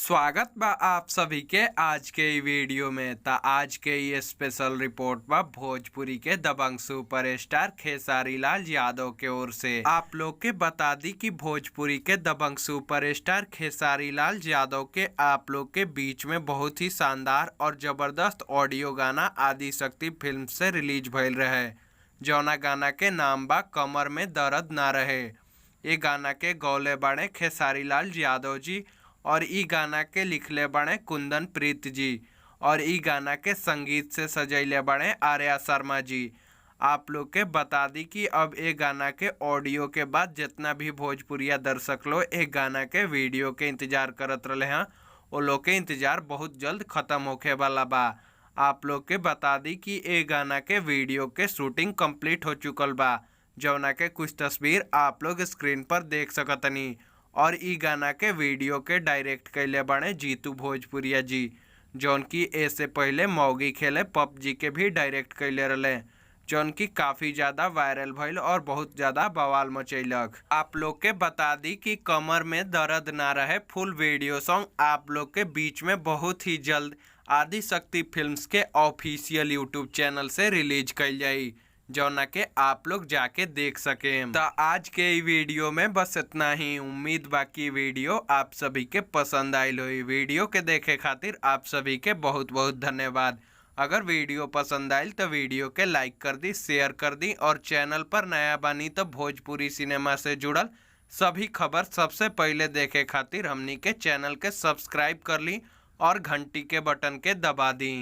स्वागत बा आप सभी के आज के ई वीडियो में। त आज के ई स्पेशल रिपोर्ट बा भोजपुरी के दबंग सुपरस्टार खेसारी लाल यादव के ओर से। आप लोग के बता दी कि भोजपुरी के दबंग सुपरस्टार खेसारी लाल यादव के आप लोग के बीच में बहुत ही शानदार और जबरदस्त ऑडियो गाना आदि शक्ति फिल्म से रिलीज भइल रहे, जौना गाना के नाम बा कमर में दर्द ना रहे। ये गाना के गौले बाड़े खेसारी लाल यादव जी और ई गाना के लिखले बाड़े कुंदन प्रीत जी और ई गाना के संगीत से सजैले बाड़े आर्या शर्मा जी। आप लोग के बता दी कि अब ए गाना के ऑडियो के बाद जितना भी भोजपुरिया दर्शक लोग ए गाना के वीडियो के इंतजार करत रहे हैं, वो लोग के इंतजार बहुत जल्द खत्म होखे वाला बा। आप लोग के बता दी कि ए गाना के वीडियो के शूटिंग कंप्लीट हो चुकल बा, जौना के कुछ तस्वीर आप लोग स्क्रीन पर देख सकतनी। और ई गाना के वीडियो के डायरेक्ट कैले बाड़े जीतू भोजपुरिया जी, जौन की ए से पहले मौगी खेले पबजी के भी डायरेक्ट कैले रहे, जौन की काफ़ी ज़्यादा वायरल भइल और बहुत ज़्यादा बवाल मचैलक। आप लोग के बता दी कि कमर में दर्द ना रहे फुल वीडियो सॉन्ग आप लोग के बीच में बहुत ही जल्द आदि शक्ति फिल्म्स के ऑफिशियल यूट्यूब चैनल से रिलीज कइल जाई, जौना के आप लोग जाके देख सकें। तो आज के ई वीडियो में बस इतना ही। उम्मीद बाकी वीडियो आप सभी के पसंद आयल होई। वीडियो के देखे खातिर आप सभी के बहुत बहुत धन्यवाद। अगर वीडियो पसंद आयल तो वीडियो के लाइक कर दी, शेयर कर दी और चैनल पर नया बानी तो भोजपुरी सिनेमा से जुड़ल सभी खबर सबसे पहले देखे खातिर हमनी के चैनल के सब्सक्राइब कर ली और घंटी के बटन के दबा दी।